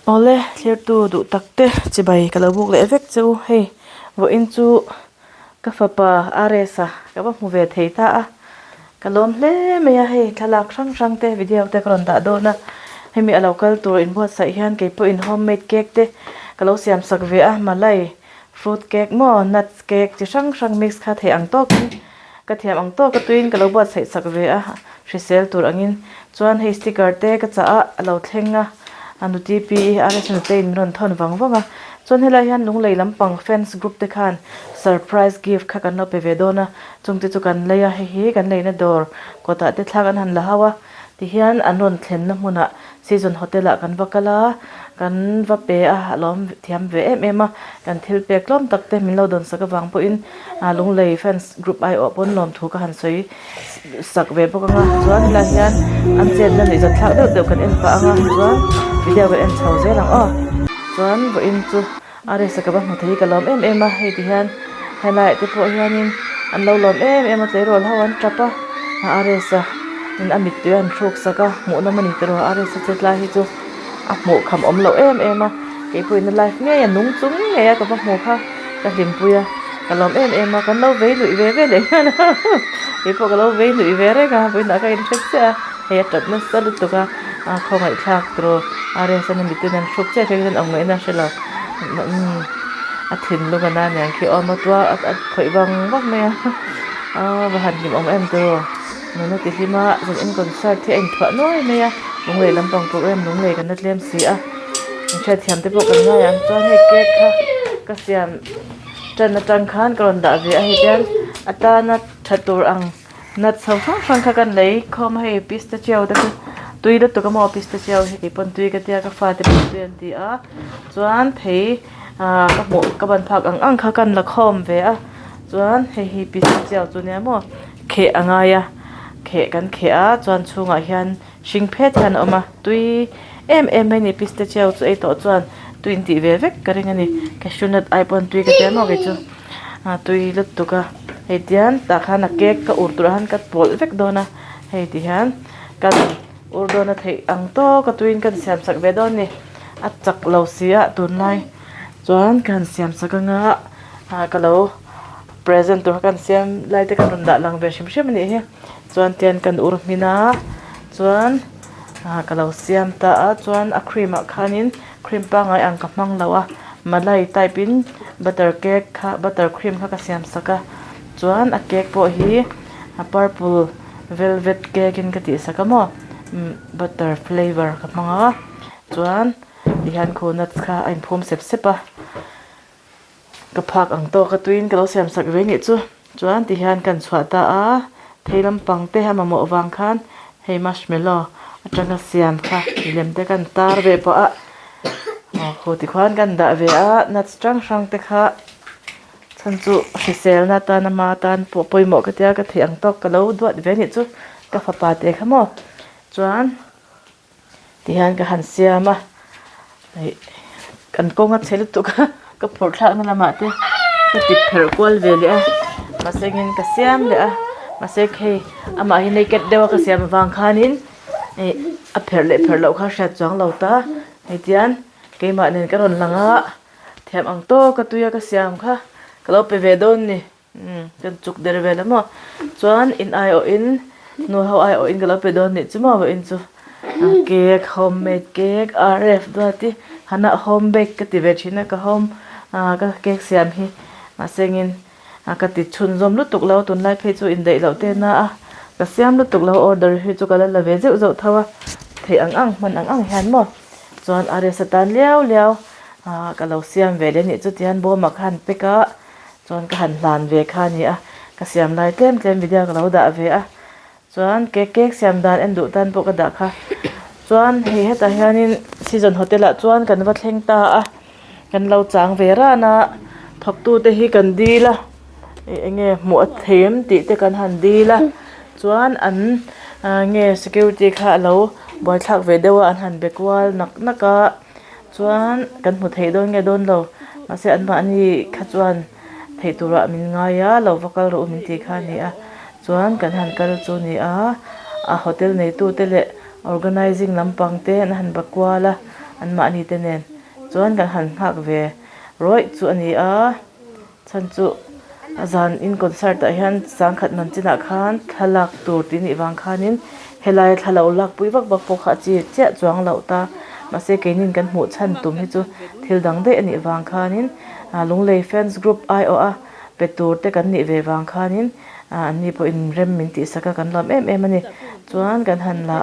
Awle thlirtu duh tak te chibai ka lo buk leh vek che u hei vawiin chu ka fapa Aresa ka va hmu ve thei ta a ka lawm hle mai a hei thlalak hrang hrang te video te ka rawn dah dawn a hemi a lo kal tur inbuatsaih hian kei pawhin homemade cake te ka lo siam sak ve a malai fruit cake maw nuts cake chi hrang hrang mix kha theih ang tawkin Ka thiam ang tawk a tuiin ka lo buatsaih sak ve a, hrisel tur angin. Chuan hei sticker te ka chah a, a lo thleng a, a nu TPE RS nute in min rawn thawn vang vang a. Chuan helai hian Lunglei lampang fans group te khan surprise gift kha kan lo pe ve dawn a, chungte chu kan lei a, hei hi kan leina dawr kawtah te thla kan han la hau a. Tihian an rawn thlenna hmunah Season Hotel ah kan va kal a, kan va pe a, a lawm thiam ve em em a, kan thil pek tlawm tak te min lo dawn sak avang pawhin Lunglei fans group aiawh pawn lawmthu ka han sawi sak ve bawk ang a, chuan helai hian an chetna nuih zat thlak deuh deuh kan en pah ang a, chuan video kan en chho zel ang aw. Chuan vawiin chu A resa ka va hmu thei ka lawm em em a, hei ti hian helaiah te pawh hianin an lo lawm em em a tleirawl ho an tap a, a resa in a mittui a han hruk sak a, hmuh nawm a ni tiraw a resa che tlai hi chu a hmuh kham awm loh em em a, kei pawhin a live ngei a nung chung ngei a ka va hmu kha ka hlimpui a, ka lawm em em a, kan lo vei luih ve ve leh nghal a, kei pawh ka lo vei luih ve reng a, vawiinah ka inhre chiah a, hei a tap nasa lutuk a. A khawngaihthlak tawh a rest a mitin an hruk chiah phei chuan awm ngaihna a hre lo umm a thinlung a na aniang khi awm a tua a khawih vang vang mai a aw va han hlim awm em tawh nuna ti hlim a zan in concert hi a inthuah nuai mai a lunglei lampang program lunglei kan la tlem si a inhriatthiam te pawh kan ngai ang chuan hei cake kha ka siam tan atang khan ka rawn dah ve a hei tian a tana tha tur ang. Nuts ho hrang hrang kha kan lei khawm a hei pistachio te chu tui lutuk a maw pistachio hi kei pawn tui ka tia ka fate pawh tui an ti a chuan thei ah ka hmuh ka ban phak ang ang kha kan la khawm ve a chuan hei hi pistachio chu nia maw kheh a ngai a kheh kan kheh a chuan chhungah hian hring phet hian a awm a tui em em mai a ni pistachio chu ei tawh chuan tui in tih ve vek ka ring a ni cashew nut ai pawn tui ka tia maw kei chu. A tui lutuk a hei tian tah khan a cake ka ur turah khan ka pawlh vek dawn a hei ti hian kan ur dawn a theih ang tawk a tuiin kan siam sak ve dawn a ni a chak lo si a tunlai chuan ka han siam sak anga ah ka lo present tur kha kan siam lai te kan rawn dah lang ve hrim hrim a nih hi chuan tian kan ur hmin a chuan ah ka lo siam ta a chuan a cream ah khanin cream pangngai ang ka hmang lo a malai type in butter cake kha butter cream kha ka siam sak a chuan a cake pawh hi a purple velvet cake in ka tih sak a maw umm butter flavour ka hmang a chuan tihian khu nuts kha a inphum sep sep a ka phak ang tawk a tuiin ka lo siam sak ve nih chu chuan tihian kan chhuah ta a thei lampang te a mamawh vang khan hei marshmallow atanga siam kha milem te kan tar ve pawh a aw khu tikhuan kan dah ve a nuts hrang hrang te kha chhan chu hriselna atan ama tan pawh pawimawh ka tia ka theih ang tawk ka lo duat ve anih chu ka fapa te kha maw chuan. Tihian ka han siam a ih kan kawng a chhe lutuk a ka phurh thlakna lamah te ka ti pherh kual ve leh a mahse engin ka siam leh a mahse hei amah hi naked deuh a ka siam avang khanin ih a pherh leh pherh loh kha a hriat chuang lo ta hei tian keimah nen ka rawn lang a thiam ang tawk a tui a ka siam kha ka lo pe ve dawn a ni. Umm kan chuk der vel a maw chuan in aiawh in nu ho aiawh in ka lo pe dawn nih chu maw vawiin chu cake homemade cake rf duati hana home bake ka ti ve thin a ka home ah ka cake siam hi mahse engin ka ti chhunzawm lutuk lo tunlai phei chu indaih loh te na a ka siam lutuk lo order hi chu ka la la ve zeuh zeuh tho a theih ang ang hman ang ang hian maw chuan rsa tan liau liau ah ka lo siam ve leh nih chu tihian bawmah khan pack a. Chuan ka han hlan ve kha a ni a, ka siam lai tlem tlem video ka lo dah ve a, chuan cake cake siam dan en duh tan pawh ka dah kha. Chuan hei hetah hianin season hotel ah chuan kan va thleng ta a, kan lo chang ve ran a, thawktu te hi kan dil a, ih eng nge hmuh a thei em tih te kan han dil a, chuan an nge security kha a lo buaithlak ve deuh a an han be kual nak nak a. Chuan kan hmu theih dawn nge dawn lo mahse anmahni kha chuan theih turah min ngai a lo va kal rawh u min tih kha a ni a chuan kan han kal chu a ni a a hotel neitu te leh organizing lampang te an han ba kual a Anmahni te nen chuan kan han nghak ve rawih chu a ni a, chhan chu a zan in concert ah hian sangkhat man chinah khan thlalak tur tih nih vang khanin helai thla lo lak pui vak vak pawh kha a chi chiah chuang loh ta mahse keinin kan hmuh chhan tum hi chu thil dang daih a nih vang khanin Lunglei fans group aiawh a pe tur te kan nih ve vang khanin an ni pawhin rem min tih sak a kan lawm em em a ni chuan kan han la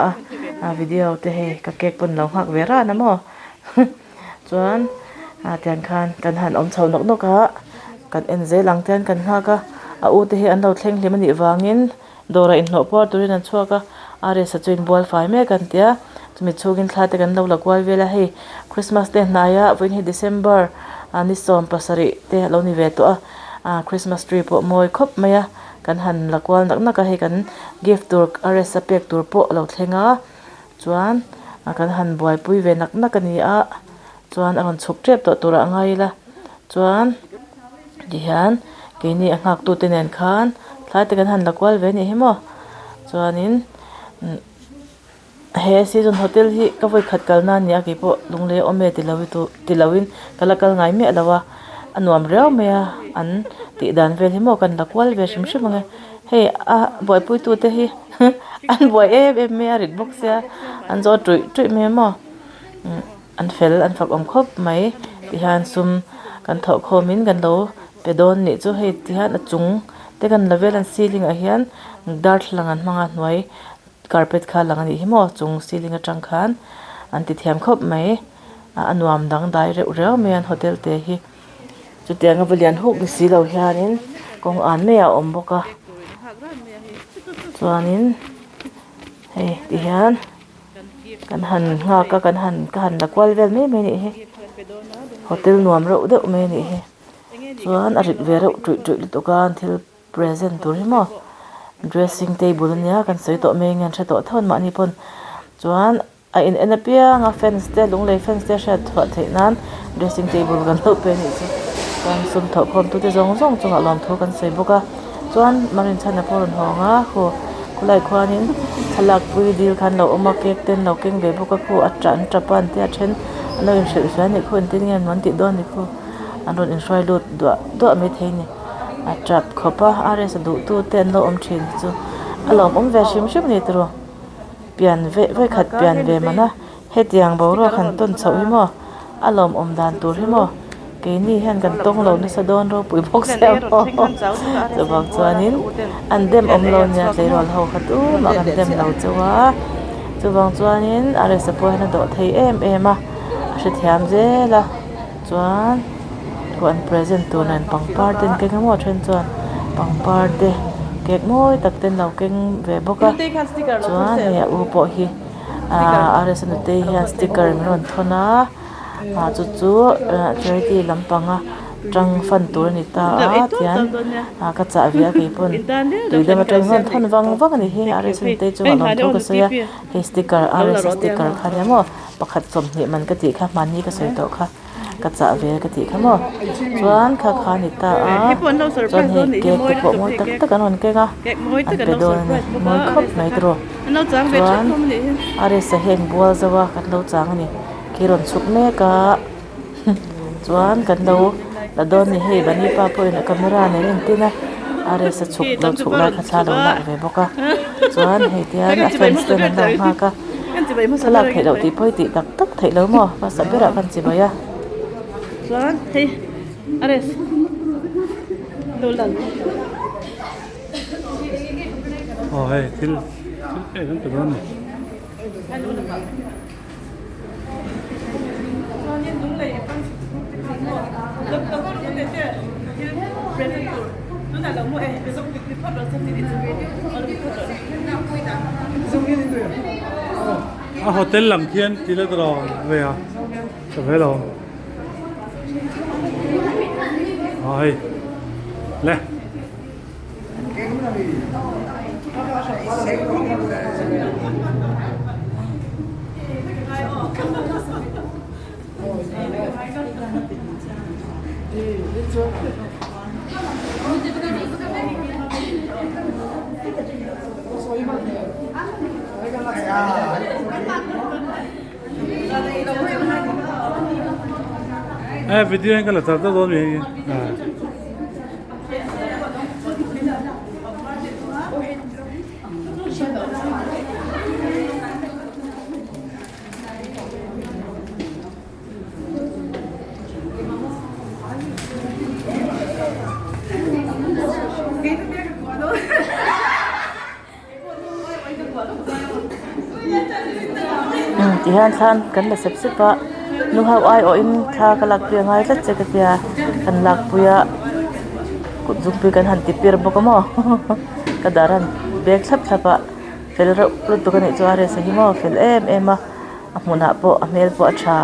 a video te hei ka cake pawn lo nghak ve ran a maw chuan tiang khan kan han awm chho nawk nawk a kan en zel ang te kan nghak a a u te hi an lo thleng hlim a nih vangin Dawrah inhlawh puar turin an chhuak a, Aries-a chu inbual fai mek an ti a, chumi chhungin thla te kan lo la kual vel a, hei Christmas te hnaia vawiin hi December ni 70 te a lo ni ve tawh a, Christmas tree pawh mawi khawp mai a, kan han la kual nak nak a, hei kan gift tur Aries-a pek tur pawh a lo thleng a, chuan kan han buaipui ve nak nak a ni a, chuan a rawn chhuk tep tawh turah a ngai ila chuan. Tihian keini a nghak tute nen khan thlai te kan han la kual ve anih hi maw chuanin he season hotel hi ka vawi khat kalna a ni a keipawh lunglei a awm e ti lo in ka la kal ngai miah lo a a nuam riau mai a an tih dan vel hi maw kan la kual ve hrim hrim ang e hei a buaipui tute hi an buai em em mai a rit bawk sia an zawt ruih ruih mai a maw. An fel an fak awm khawp mai tihian sum kan thawh khawmin kan lo pe dawn nih chu hei tihian a chung te kan la vel a ceiling ah hian darthlalang an hmang a hnuai carpet kha lang a nih hi maw chung ceiling atang khan an ti thiam khawp mai a nuam dangdai reuh riau mai a an hotel te hi chutiang a va lian huk ni si lo hianin kawng an mai ah a awm bawk a chuanin hei tihian. Kan han nghak a kan han ka han la kual vel mai mai a nih hi hotel nuam reuh deuh mai a nih hi chuan a rit ve reuh tuih tuih lutuk a an thil present tur hi maw dressing table ania kan sawi tawh mai ang an hre tawh tho an mahni pawn chuan a in en apiang a fans te lunglei fans te hriat chhuah theih nan dressing table kan hlauh pe a nih chu chuan sum thawh khawm tute zawng zawng chungah lawmthu kan sawi bawk a. Chuan Marinchhana pawh a rawn hawng a, khu khulai khuanin thlalak pui dil kha an lo awm a, cake te an lo keng ve bawk a, khu a tah an tap a an tia a then an lo inhrilh fai a nih khu engtin nge an tih dawn ni khu an rawn inhruai lut duah duah maithei a ni a tap khawp a RS a duh tu te an lo awm thin hi chu a lawmawm ve hrim hrim a ni tiraw pian ve vawikhat pian ve man a. Hetiang boruak han tawn chhoh hi maw? A lawmawm dan tur hi maw? Keini hian kan tawng lo nasa dawn ropui bawk sia maw? Chuvang chuanin an dem awm lo nia tleirawl ho kha tumah kan dem lo chauh a. Chuvang chuanin a resa pawh hian a dawh thei em em a, a hrethiam zel a. Chuan khu an present tur nen pangpar te an keng a maw then chuan pangpar te cake mawi tak te an lo keng ve bawk a. Chuan hei a u pawh hi. Aaa R S a nutei hian sticker min rawn thawn a ah chu chu charity lampanga tang fan tur a ni ta a tian ah ka chah ve a keipawn tui dam atangin rawn thawn vang vang a ni hi R S a nutei chungah lawmthu ka sawi a hei sticker R S a sticker kha nia maw pakhat 20 man ka tih kha hmanni ka sawi tawh kha. Ka chah ve ka tih kha maw chuan kha kha a ni ta a chuan hei cake te pawh mawi tak tak an rawn keng a an pe dawn a ni mawi khawp mai tawh chuan a resa hi a inbual zo a kan lo chang a ni khi rawn chhuk mek a chuan kan lo la dawn a ni hei bunny pa pawhin a camera nen a intin a a resa chhuk lo chhuk lai kha thla a lo lak ve bawk a chuan hei tian a fans ten an lo nghak a. Thlalak theih loh tih pawi tih tak tak theih lo maw hmasa berah khan chibai a. Chuan hei a rest lo lang. Aw hei thil thil pek an pe dawn a ni. Chuanin lunglei a pan thil tur tunah lo maw e A hotel lam khian thil a tawh ve a ka ve lo aw hei le. Eh video hian ka la char char dawn mi hei. Tihian thlan kan la sep sep a nu ho aiawhin thla ka lakpui a ngai tlat che ka tia kan lakpui a kut zungpui kan han ti pir bawk a maw ka dar a han bek thlap thlap a fel reuh lutuk a nih chu a resa hi maw fel em em a a hmunah pawh a hmel pawh a tha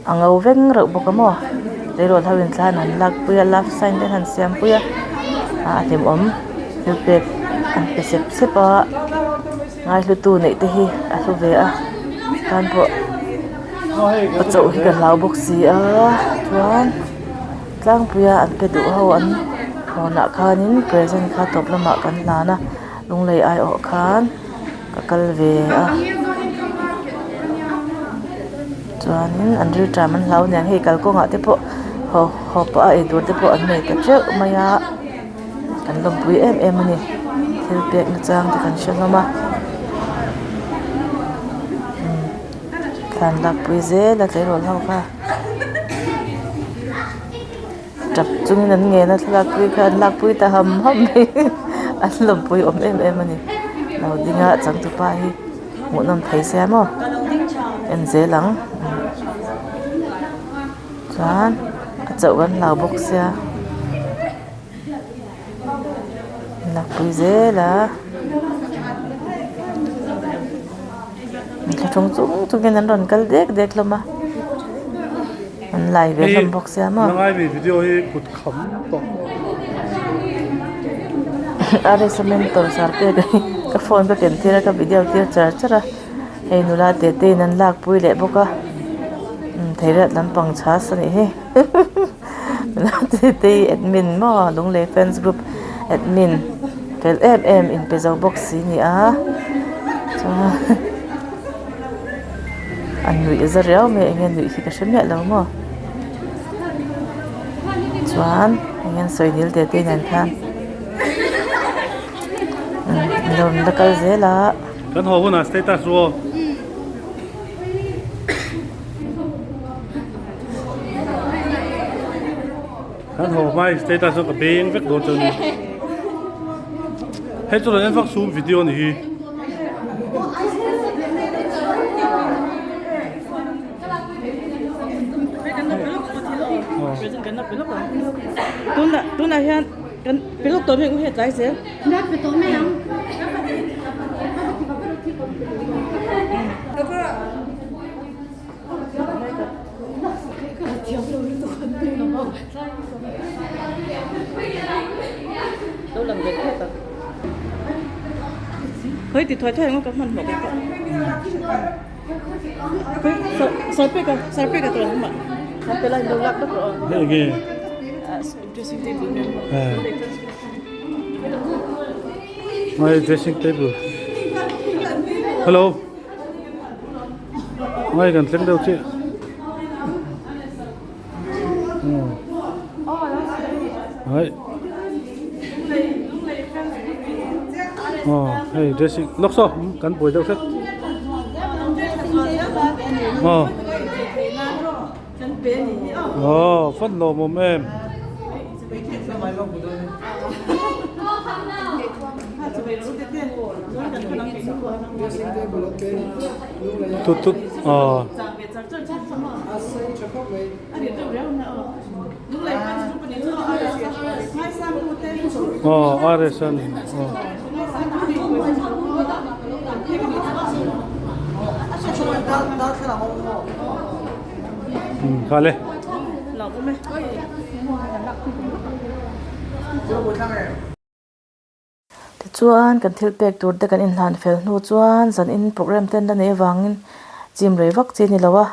a ngo veng reuh bawk a maw tleirawl ho in thla an han lak pui a love sign te an han siam pui a a hlimawm thil pek an pe sep sep a ngaihlu tu neih te hi a hlu ve a tan pawh a chauh hi ka hlau bawk si a chuan tlangpuia an pe duh ho an hawnah khanin present kha tawp lamah kan hlan a lunglei aiawh khan. Ka kal ve a chuanin an rilṭam an hlau aniang hei kalkawngah te pawh haw haw pah a eitur te pawh an nei ta teuh mai a kan lawmpui em em a ni thil pek na chang te kan hre hlawm a umm thlan lakpui zel a tleirawl ho kha. Tap chungin an ngen a thlalak pui kha an lak pui ta ham ham mai an lawmpui awm em em a ni lo ding a changtupa hi hmuhnawm thei sia maw en zel ang chuan a chauh kan hlau bawk sia an lak pui zel a thlahrung chung chungin an rawn kal dek dek hlawm a. An lai ve hlawm bawk sia maw. Nangai mi video hi kut kham tawh. A resa mentor sar pek a hi ka phone ka ken tir a ka video tir char char a hei nula te te in an lak pui leh bawk a umm theiriat lampang chhas a nih hi nula te te hi admin maw lunglei fans group admin fel em em inpe zo bawk si a ni a chuan. A nuih za riau mai a enge nuih hi ka hre miah lo maw chuan eng an sawi nil te te nen khan umm lo la kal zel a. Kan haw hunah status ru aw. Kan haw hma in status chu ka beng vek dawn chu a ni. Hei chu rawn en vak sum video a ni hi. Tunah hian kan pe lawk tawh mai ang u hei tlai zel. Khoi ti thuai thuai ang ka hman hmawk pawh. Khoi sarpeka sarpeka tur ang ma. Pe lai lo lak lak rawh. Hei nge. Dressing table nge. Mai dressing table. Hello. Ngai kan thleng deuh chiah. Đấy. Ờ, hei dressing lawk saw kan buai deuh hret. Ờ. Ờ, fan lawm awm em. Tut tut ờ. Ờ, RSN. Ờ. Kha le. Tichuan kan thil pek tur te kan inhlan fel hnu chuan zan in program te an la nei avangin chim rei vak chi a ni lo a,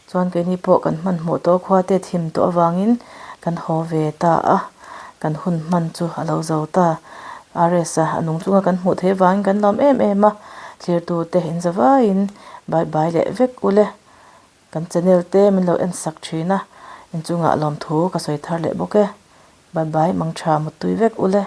chuan keini pawh kan hmanhmawh tawh a khua te thim tawh avangin kan haw ve ta a, kan hun hman chu a lo zo ta. RS a a nung chunga kan hmuh theih avangin kan lawm em em a, thlir tute in za vaiin bye bye leh vek ule. Kan channel te min lo en sak thin a, inchungah lawmthu ka sawi thar leh bawk e. Bye bye, mangtha mutui vek ule.